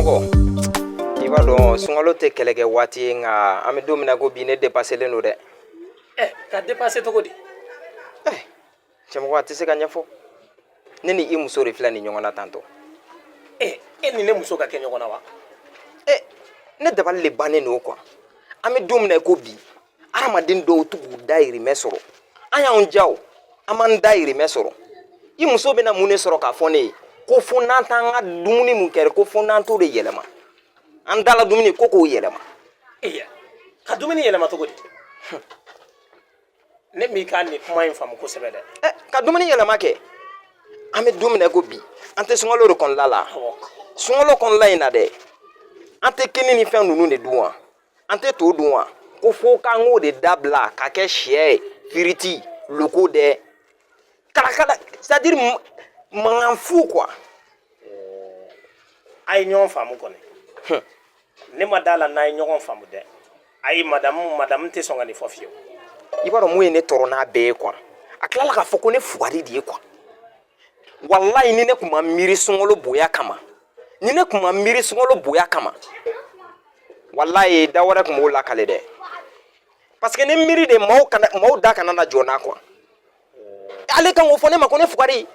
Cɛmɔgɔ, i b'a dɔn sunkalo tɛ kɛlɛkɛ waati ye, nka an bɛ don min na ko bi, ne dépassélen don dɛ. Ɛ, ka dépassé cogo di? Ɛ cɛmɔgɔ, a tɛ se ka ɲɛfɔ. Ne ni i muso de filɛ nin ɲɔgɔn na tantɔ. Ɛ, e ni ne muso ka kɛ ɲɔgɔn na wa? Ɛ, ne dabali de bannen don quoi. An bɛ don min na i ko bi, hadamaden dɔw t'u k'u dayirimɛ sɔrɔ. An y'anw ja o, an m'an dayirimɛ sɔrɔ. I muso bɛna mun de sɔrɔ k'a fɔ ne ye ko fo n'an t'an ka dumuni mun kɛ, ko fo n'an t'o de yɛlɛma an dala dumuni ko k'o yɛlɛma? Eya, ka dumuni yɛlɛma cogo di? Ne m'i ka nin kuma in faamu kosɛbɛ dɛ. Ɛ, ka dumuni yɛlɛma kɛ. An bɛ don min na i ko bi, an tɛ sunkalo de kɔnɔna la. Sunkalo kɔnɔna in na dɛ, an tɛ kini ni fɛn ninnu de dun wa? An tɛ to dun wa? Ko fo k'an k'o de dabila ka kɛ sɛ ye, firiti, loko dɛ, kalakala, c'est à dire mankan fu quoi. A ye ɲɔgɔn faamu kɔni. Ne ma da la n'a ye ɲɔgɔn faamu dɛ. Ayi, madame tɛ sɔn ka nin fɔ fiyewu. I b'a dɔn mun ye ne tɔɔrɔ n'a bɛɛ ye quoi? A tilala k'a fɔ ko ne fugari de ye quoi. Walayi, ni ne kun ma miiri sunkalo bonya kama, ni ne kun ma miiri sunkalo bonya kama, walayi da wɛrɛ kun b'o lakale dɛ, parce que ne miiri de maaw kana maaw da kana na jɔ n na quoi. Ale kan k'o fɔ ne ma ko ne fugari?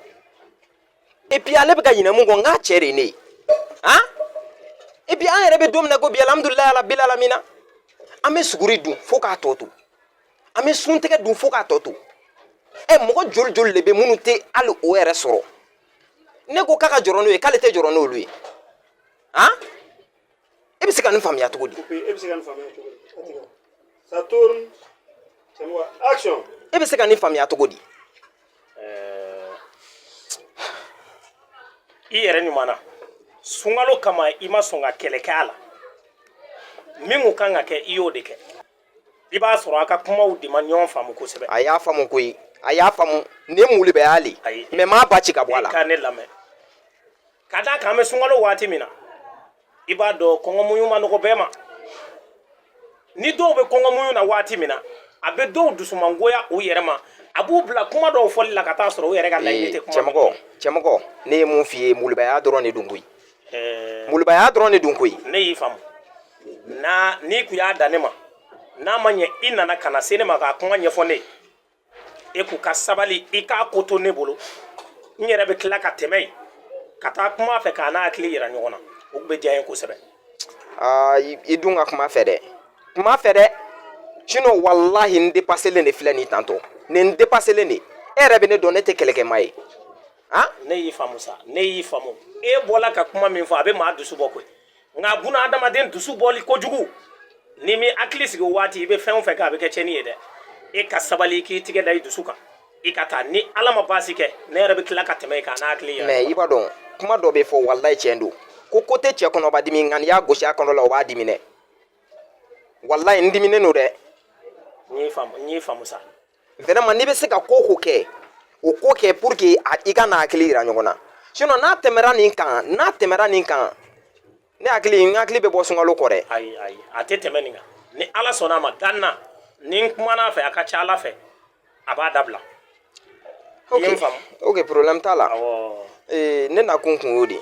Et puis ale bɛ ka ɲinɛ mun kɔ, n k'a cɛ de ye ne ye han. Et puis an yɛrɛ bɛ don min na ko bi, alhamdulilayi rabbil alamina, an bɛ suguri dun fo k'a tɔ to, an bɛ suntigɛ dun fo k'a tɔ to. Ɛ, mɔgɔ joli joli de bɛ minnu tɛ hali o yɛrɛ sɔrɔ? Ne ko k'a ka jɔrɔ n'o ye, k'ale tɛ jɔrɔ n'olu ye han. E bɛ se ka nin faamuya cogo di? E bɛ se ka nin faamuya cogo di? Ça tourne. C'est moi. Action. E bɛ se ka nin faamuya cogo di? I yɛrɛ ɲuman na, sunkalo kama i ma sɔn ka kɛlɛ kɛ a la. Min kun kan ka kɛ, i y'o de kɛ. I b'a sɔrɔ a ka kumaw de ma ɲɔgɔn faamu kosɛbɛ. A y'a faamu koyi, a y'a faamu. Nin ye mulibaya le. Ayi. Mais m'a ba ci ka bɔ a la. E ka ne lamɛn, ka d'a kan an bɛ sunkalo waati min na, i b'a dɔn kɔngɔ muɲu ma nɔgɔ bɛɛ ma. Ni dɔw bɛ kɔngɔ muɲu na waati min na, a bɛ dɔw dusumangoya u yɛrɛ ma, a b'u bila kuma dɔw fɔli la ka taa sɔrɔ u yɛrɛ ka laɲini tɛ kuma. Cɛmɔgɔ, cɛmɔgɔ, ne ye mun f'i ye? Mulibaya dɔrɔn de don koyi. Mulibaya dɔrɔn de don koyi. Ne y'i faamu. Na n'i kun y'a dan ne ma, n'a ma ɲɛ i nana ka na se ne ma k'a kuma ɲɛfɔ ne ye, e k'u ka sabali, i k'a ko to ne bolo, n yɛrɛ bɛ tila ka tɛmɛ yen ka taa kuma fɛ k'a n'a hakili yira ɲɔgɔn na, o bɛ diya n ye kosɛbɛ. Aa, i dun ka kuma fɛ dɛ, kuma fɛ dɛ. Sinon walahi, n dépassélen de filɛ nin tantɔ nin, n dépassélen de. E yɛrɛ bɛ ne dɔn, ne tɛ kɛlɛkɛma ye han. Ne y'i faamu sa, ne y'i faamu. E bɔla ka kuma min fɔ, a bɛ maa dusu bɔ koyi. Nka buna adamaden dusu bɔli kojugu, n'i m'i hakili sigi o waati, i bɛ fɛn o fɛn kɛ, a bɛ kɛ tiɲɛni ye dɛ. E ka sabali, k'i tigɛ da i dusu kan, i ka taa. Ni Ala ma baasi kɛ, ne yɛrɛ bɛ tila ka tɛmɛ yen k'a n'a hakili yira. Mais i b'a dɔn, kuma dɔ bɛ fɔ, walayi tiɲɛ don, ko ko tɛ cɛ kɔnɔba dimi, nka n'i y'a gosi a kɔnɔ la, o b'a dimi dɛ. Walayi, n diminen don dɛ. N y'i faamu, n y'i faamu sa. Vraiment, n'i bɛ se ka ko o ko kɛ, o ko kɛ pour que i ka n'a hakili yira ɲɔgɔn na. Sinon n'a tɛmɛra nin kan, n'a tɛmɛra nin kan, ne hakili, n hakili bɛ bɔ sunkalo kɔ dɛ. Ayi, ayi, a tɛ tɛmɛ nin kan. Ni Ala sɔnna a ma, dan na ni n kumana a fɛ, a ka ca Ala fɛ, a b'a dabila. I ye n faamu? Ok, problème t'a la. Awɔ. Ee, ne nakun kun y'o de ye.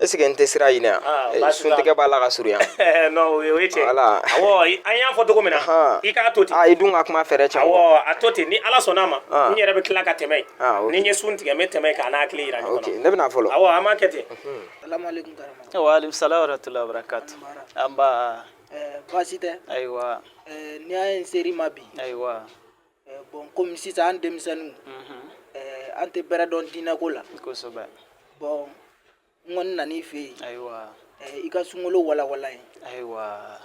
Est ce que n tɛ sira ɲini yan? Ah, Eh, baasi t'a la. Suntigɛ b'a la ka surunya. Non, o ye tiɲɛ. Voilà. Awɔ, an y'a fɔ cogo min na, i k'a to ten. Ah, i dun ka kuma fɛ dɛ, cɛmɔgɔ. Awɔ, a to ten. Ni Ala sɔnna a ma, Ah. n yɛrɛ bɛ tila ka tɛmɛ yen. Ah, ok. Ni n ye sun tigɛ, n bɛ tɛmɛ yen k'a n'a hakili yira ɲɔgɔn Ok, na. ne bɛna fɔlɔ. Awɔ, an b'a kɛ ten. Salamu alaikum, karamɔgɔ. Wa alaikum salam wa rahmatullahi wa barakatuh. An ba. Baasi tɛ. Ayiwa. N'i y'a ye n ser'i ma bi. Ayiwa. Bon, komi sisan an denmisɛnninw, an tɛ bɛrɛ dɔn diinɛko la. Kosɛbɛ. Bon, n kɔni nan'i fɛ yen. Ayiwa. I ka sunkalo walawala ye. Ayiwa.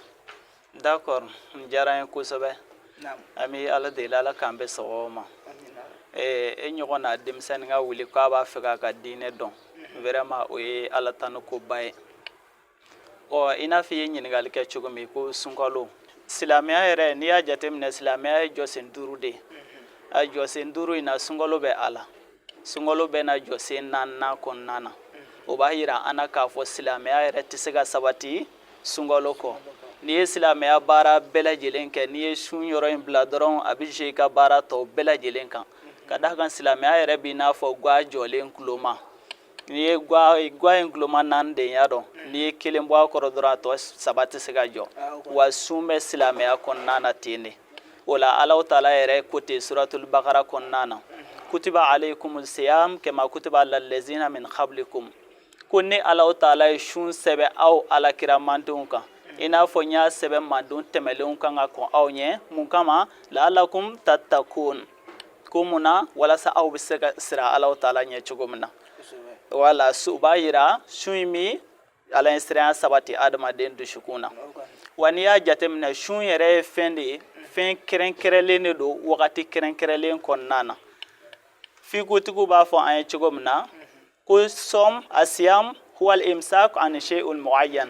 D'accord, n diyara n ye kosɛbɛ. Naam. An bɛ Ala deli, Ala k'an bɛn sawaba ma. Amina. E ɲɔgɔn na denmisɛnnin ka wuli k'a b'a fɛ k'a ka diinɛ dɔn. Vraiment, o ye Ala tanu koba ye. Ɔ, i n'a fɔ i ye ɲininkali kɛ cogo min ko sunkalo, silamɛya yɛrɛ, n'i y'a jateminɛ, silamɛya ye jɔsen 5 de ye. A jɔsen 5 in na, sunkalo bɛ a la. Sunkalo bɛ na jɔsen naaninan kɔnɔna na. O b'a yira an na k'a fɔ silamɛya yɛrɛ tɛ se ka sabati sunkalo kɔ. N'i ye silamɛya baara bɛɛ lajɛlen kɛ, n'i ye sun yɔrɔ in bila dɔrɔn, a bɛ jouer i ka baara tɔw bɛɛ lajɛlen kan. Ka d'a kan silamɛya yɛrɛ b'i n'a fɔ gwa jɔlen kuloma. N'i ye gwa ye guloma naani de y'a dɔn, n'i ye kelen bɔ a kɔrɔ dɔrɔn, a tɔ saba tɛ se ka jɔ. Wa sun bɛ silamɛya kɔnɔna na ten de. O la Alahu taala yɛrɛ ko ten suratul bakara kɔnɔna na, kutiba alaykum siyam kama kutiba alal lazina min qablikum, ko ne Alahu taala ye sun sɛbɛn aw alakira mandenw kan i n'a fɔ n y'a sɛbɛn manden tɛmɛlenw kan ka kɔn aw ɲɛ. Mun kama? Laalakum tatakun, ko mun na? Walasa aw bɛ se ka siran Alahu taala ɲɛ cogo min na. Wala o b'a yira sun in bɛ ala ɲɛsiranya sabati adamaden dusukun na. Wa n'i y'a jateminɛ, sun yɛrɛ ye fɛn de ye, fɛn kɛrɛnkɛrɛnlen de don wagati kɛrɛnkɛrɛnlen kɔnɔna na. Fikutigiw b'a fɔ an ye cogo min na ko sɔm asiyam huwal imsak an shay'ul muayyan,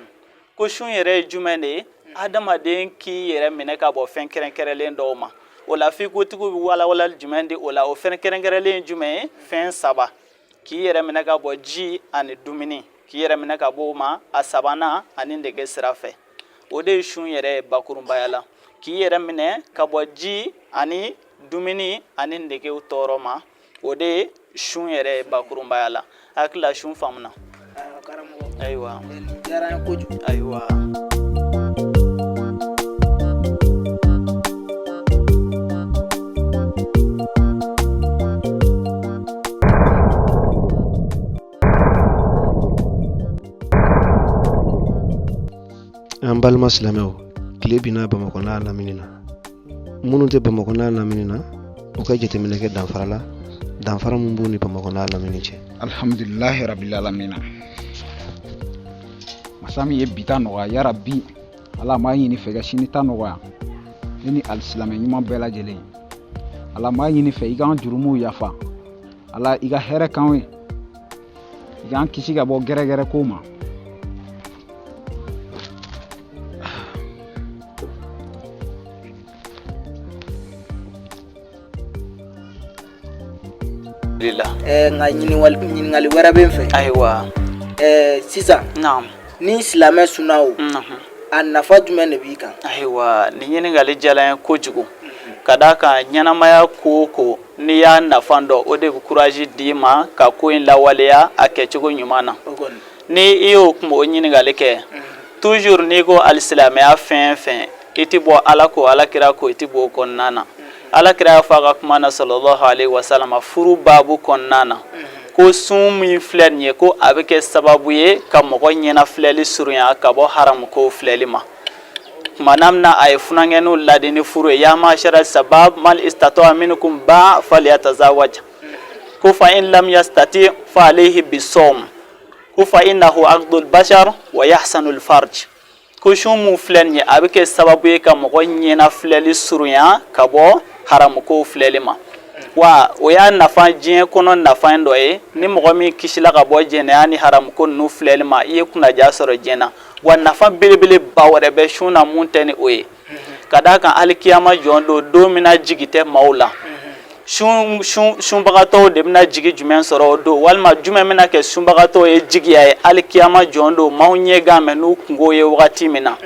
ko sun yɛrɛ ye jumɛn de ye? Adamaden k'i yɛrɛ minɛ ka bɔ fɛn kɛrɛnkɛrɛnlen dɔw ma. O la fikutigiw bɛ walawalali jumɛn di o la? O fɛn kɛrɛnkɛrɛnlen ye jumɛn ye? Fɛn saba: k'i yɛrɛ minɛ ka bɔ ji ani dumuni, k'i yɛrɛ minɛ ka bɔ o ma, a sabanan ani nege sira fɛ. O de ye sun yɛrɛ ye bakurunbaya la, k'i yɛrɛ minɛ ka bɔ ji ani dumuni ani negew tɔɔrɔ ma, o de ye sun yɛrɛ ye bakurunbaya la. Hakili la sun faamuna. Ayiwa, ayiwa. An balima silamɛw, tile binna Bamakɔ n'a lamini na. Minnu tɛ Bamakɔ n'a lamini na, u ka jateminɛ kɛ danfara la, danfara min b'u ni Bamakɔ n'a lamini cɛ. Alhamdulilahi rabil alamina, masa min ye bi ta nɔgɔya, yarabi Ala, n b'a ɲini fɛ ka sini ta nɔgɔya ne ni alisilamɛ ɲuman bɛɛ lajɛlen. Ala, n b'a ɲini fɛ i k'an jurumuw yafa. Ala, i ka hɛrɛ k'anw ye, i k'an kisi ka bɔ gɛrɛgɛrɛ kow ma. Nka ɲininkali wɛrɛ bɛ n fɛ. Ayiwa. Sisan ni silamɛ sunna, o a nafa jumɛn de b'i kan? Ayiwa, nin ɲininkali diyara n ye kojugu, ka d'a kan ɲɛnamaya ko o ko, n'i y'a nafa dɔn, o de bɛ courage d'i ma ka ko in lawaleya a kɛcogo ɲuman na. Ni i y'o kuma, o ɲininkali kɛ, toujours n'i ko alisilamɛya fɛn fɛn, i ti bɔ Ala ko, Ala kira ko, i ti bɔ o kɔnɔna na. Ala kira y'a fɔ a ka kuma na, sallallahu alaihi wasallam, furu baabu kɔnɔna na, ko sun min filɛ nin ye, ko a bɛ kɛ sababu ye ka mɔgɔ ɲɛna filɛli surunya ka bɔ haramu kow filɛli ma. Tuma na min na a ye funankɛninw ladi ni furu ye, ya ma'ashara sabab man istata'a minkum ba'a falyatazawaj, ko fa in lam yastati fa alayhi bisawm, ko fa innahu aghdul bashar wa yahsanul farj, ko sun mun filɛ nin ye, a bɛ kɛ sababu ye ka mɔgɔ ɲɛna filɛli surunya ka bɔ haramukow filɛli ma. Wa o y'a nafa diɲɛ kɔnɔ nafa dɔ ye. Ni mɔgɔ min kisila ka bɔ jɛnɛya ni haramuko ninnu filɛli ma, i ye kunnaja sɔrɔ diɲɛ na. Wa nafa belebeleba wɛrɛ bɛ sun na mun tɛ ni o ye, ka d'a kan alikiyama jɔ don, don min na jigi tɛ maaw la, sunbagatɔw de bɛna jigi jumɛn sɔrɔ o don? Walima jumɛn bɛna kɛ sunbagatɔw ye jigiya ye alikiyama jɔ don, maaw ɲɛ gan mɛ n'u kungo ye wagati min na?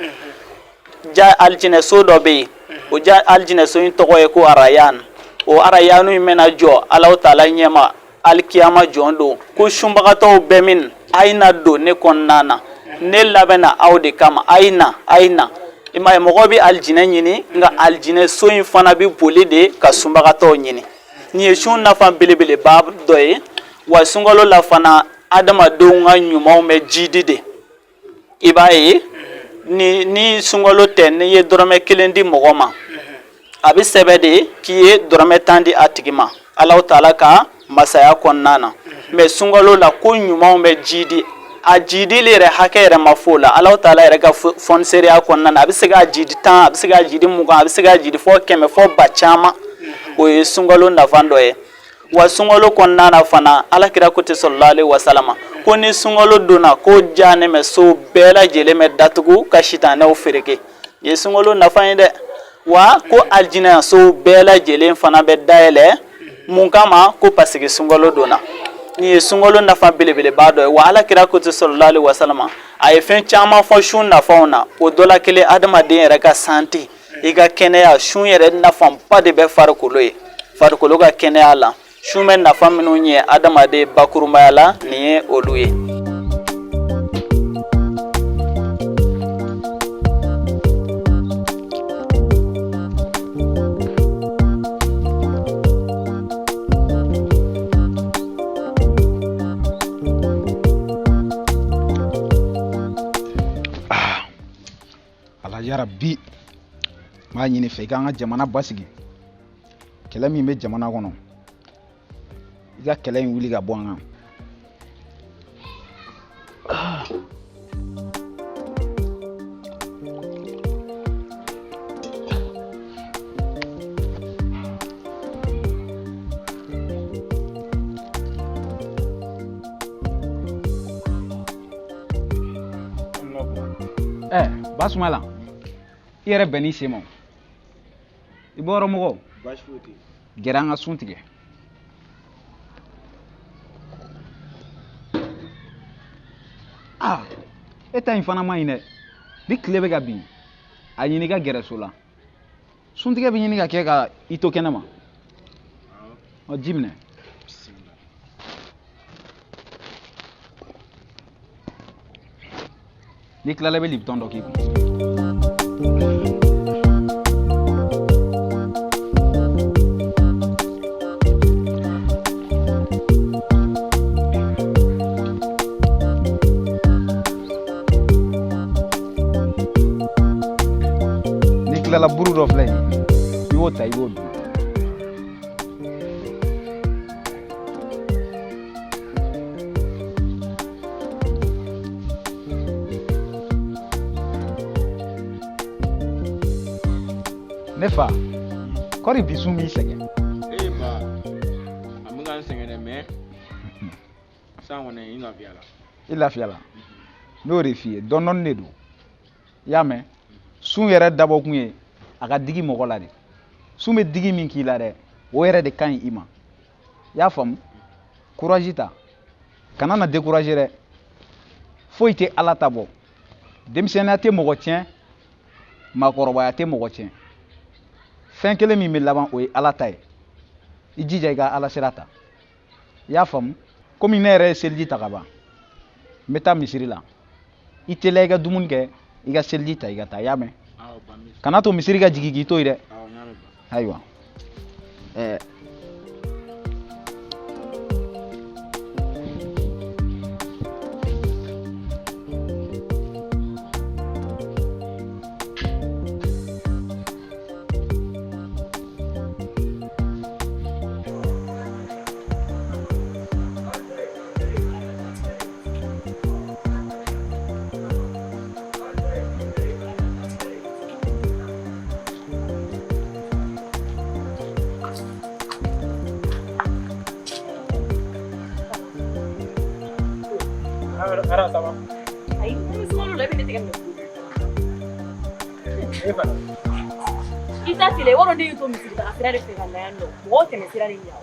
Ja alijinɛso dɔ bɛ yen, o ja alijinɛso in tɔgɔ ye ko Arayan. O Arayanu in bɛna jɔ Alahu taala ɲɛma alikiyama jɔ don, ko sunbagatɔw bɛ min? A ye na don ne kɔnɔna na, ne labɛnna aw de kama, a ye na, a ye na. I m'a ye, mɔgɔ bɛ alijinɛ ɲini, nka alijinɛ so in fana bɛ boli de ka sunbagatɔw ɲini. Nin ye sun nafa belebeleba dɔ ye. Wa sunkalo la fana, adamadenw ka ɲumanw bɛ jidi de. I b'a ye, ni sunkalo tɛ, n'i ye dɔrɔmɛ kelen di mɔgɔ ma, a bɛ sɛbɛn de k'i ye dɔrɔmɛ 10 di a tigi ma Alahu taala ka masaya kɔnɔna na. Mais sunkalo la, ko ɲumanw bɛ jidi, a jidili yɛrɛ hakɛ yɛrɛ ma fɔ o la. Alahu taala yɛrɛ ka fɔnisereya kɔnɔna na, a bɛ se k'a jidi 10, a bɛ se k'a jidi 20, a bɛ se k'a jidi fɔ 100, fɔ ba caman. O ye sunkalo nafa dɔ ye. Wa sunkalo kɔnɔna na fana, Ala kira ko ten, sallallahu alaihi wasallam, ko ni sunkalo donna, ko jahanɛmɛ so bɛɛ lajɛlen bɛ datugu ka sitanɛw fereke. Nin ye sunkalo nafa ye dɛ. Wa ko alijinɛ so bɛɛ lajɛlen fana bɛ dayɛlɛ. Mun kama? Ko parce que sunkalo donna. Nin ye sunkalo nafa belebeleba dɔ ye. Wa Ala kira ko ten, sallallahu alaihi wasallam, a ye fɛn caman fɔ sun nafaw na, o dɔ la kelen, adamaden yɛrɛ ka santé, i ka kɛnɛya. Sun yɛrɛ nafaba de bɛ farikolo ye, farikolo ka kɛnɛya la. Sun bɛ nafa minnu ɲɛ adamaden bakurunbaya la, nin ye olu ye. Ala yarabi, n b'a ɲini i fɛ i k'an ka jamana basigi. Kɛlɛ min bɛ jamana kɔnɔ, i ka kɛlɛ in wuli ka bɔ an kan. Basumala, i yɛrɛ bɛnn'i sen ma. I bɔyɔrɔ mɔgɔw? Baasi foyi tɛ. Gɛrɛ an ka sun tigɛ. Aa, e ta in fana man ɲi dɛ. Ni tile bɛ ka bin, a ɲini i ka gɛrɛ so la. Suntigɛ bɛ ɲini ka kɛ ka i to kɛnɛ ma. Ɔ, ji minɛ. N'i tilala, i bɛ lipton dɔ k'i kun. N'i tilala, buru dɔ filɛ nin ye, i b'o ta, i b'o dun. Ne fa, kɔri bi sun b'i sɛgɛn? Ee ba, a bɛ ka n sɛgɛn dɛ, mais san kɔni, i lafiyala. I lafiyala, n'o de f'i ye, dɔɔni dɔɔni de don. I y'a mɛn, sun yɛrɛ dabɔkun ye a ka digi mɔgɔ la de. Sun bɛ digi min k'i la dɛ, o yɛrɛ de ka ɲi i ma. I y'a faamu? Courage ta, kana na décourager dɛ. Foyi tɛ Ala ta bɔ. Denmisɛnninya tɛ mɔgɔ tiɲɛ, maakɔrɔbaya tɛ mɔgɔ tiɲɛ. Fɛn kelen min bɛ laban, o ye Ala ta ye. I jija i ka Ala sira ta. I y'a faamu? Komi ne yɛrɛ ye seliji ta ka ban, n bɛ taa misiri la. I teliya i ka dumuni kɛ, i ka seliji ta, i ka taa. I y'a mɛn? Kana to misiri ka jigin k'i to yen dɛ. Ayiwa, ɛɛ. Ara, ça va? Ayi, n bɛ sunkalo la, e bɛ ne tɛgɛ minɛ. E fana. I ta tile, i b'a dɔn ne y'i to misiri taga sira de fɛ ka na yan nɔ. Mɔgɔw tɛmɛ sira de ɲɛ.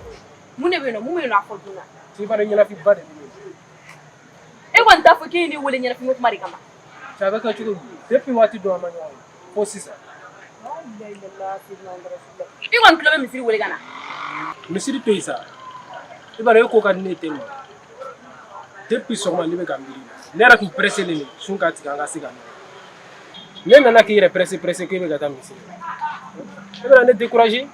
Mun de bɛ yen nɔ? Mun bɛ yen nɔ? A fɔ joona. I b'a dɔn, ɲɛnafinba de bɛ ne. E kɔni t'a fɔ k'e ye ne wele ɲɛnafinko kuma de kama. Cɛ, a bɛ kɛ cogo di? Depuis waati dɔ an ma ɲɔgɔn ye fo sisan. I kɔni tulo bɛ misiri wele ka na. Misiri to yen sa. I b'a dɔn, e ko ka di ne ye ten ma. Depuis sɔgɔma ne bɛ ka miiri. Ne yɛrɛ tun pressé len sun ka tigɛ, an ka se ka ɲɔgɔn. Ne nana k'i yɛrɛ pressé pressé k'e bɛ ka taa misiri la. E bɛna ne décourager.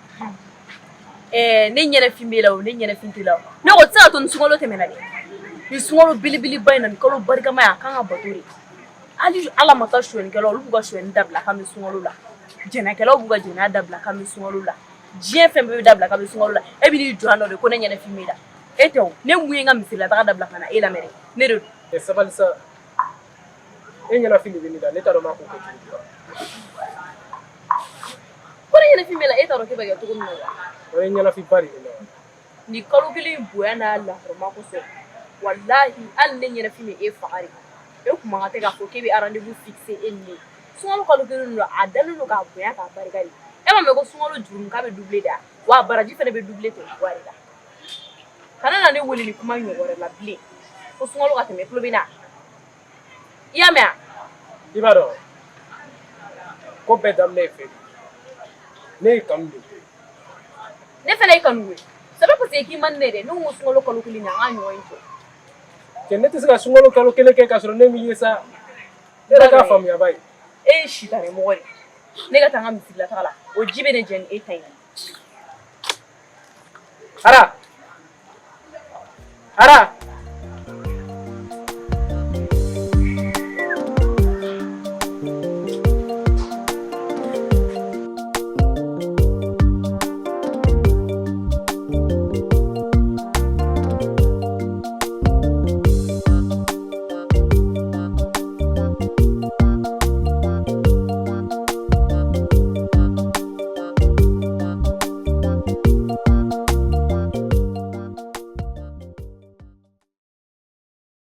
Ɛɛ, ne ɲɛnafin b'e la o, ne ɲɛnafin t'e la o. Ne ko tɛ se ka to ni sunkalo tɛmɛna dɛ. Ni sunkalo belebeleba in na, ni kalo barikama ye, a kan ka bato de. Hali Ala ma taa sonyɛnikɛlaw, olu b'u ka sonyɛni dabila k'an bɛ sunkalo la. Jɛnɛkɛlaw b'u ka jɛnɛya dabila k'an bɛ sunkalo la. Diɲɛ fɛn bɛɛ bɛ dabila k'an bɛ sunkalo la. E bɛ n'i jɔ yan nɔ de ko ne ɲɛnafin b'e la. E tɛ o, ne mun ye n ka misirila taga dabila ka na e lamɛn dɛ. Ne de don. Ɛ, sabali sa. E ɲɛnafin de bɛ ne la, ne t'a dɔn n b'a ko kɛ cogo di. Ko ne ɲɛnafin b'e la, e t'a dɔn k'e bɛ kɛ cogo min na wa? O ye ɲɛnafinba de bɛ ne la. Nin kalo kelen in bonya n'a lahɔrɔma kosɔn, walahi, hali ne ɲɛnafin bɛ e faga de. E kun man kan tɛ k'a fɔ k'e bɛ rendez-vous fixer e ni ne ye. Sunkalo kalo kelen don, a dalen don k'a bonya k'a barika de. E m'a mɛn ko sunkalo jurumu k'a bɛ doubler de wa? Baraji fana bɛ doubler ten cogoya de la. Kana na ne wele ni kuma ɲɔgɔn wɛrɛ la bilen fo sunkalo ka tɛmɛ. Tulo bɛ n na, i y'a mɛn wa? I b'a dɔn, ko bɛɛ daminɛ ye fɛ de. Ne ye kanu de. Ne fana ye kanu ye. C'est pas possible. parce que k'i man di ne ye dɛ. Ne ko sunkalo kalo kelen na, an ka ɲɔgɔn ye jɔ. Cɛ, ne tɛ se ka sunkalo kalo kelen kɛ k'a sɔrɔ ne m'i ye sa. Ne yɛrɛ k'a faamuya ba ye. E ye sitanɛ mɔgɔ de. Ne ka taa n ka misiri la taga la, o ji bɛ ne jɛ ni e ta in ye. Ara! Ara!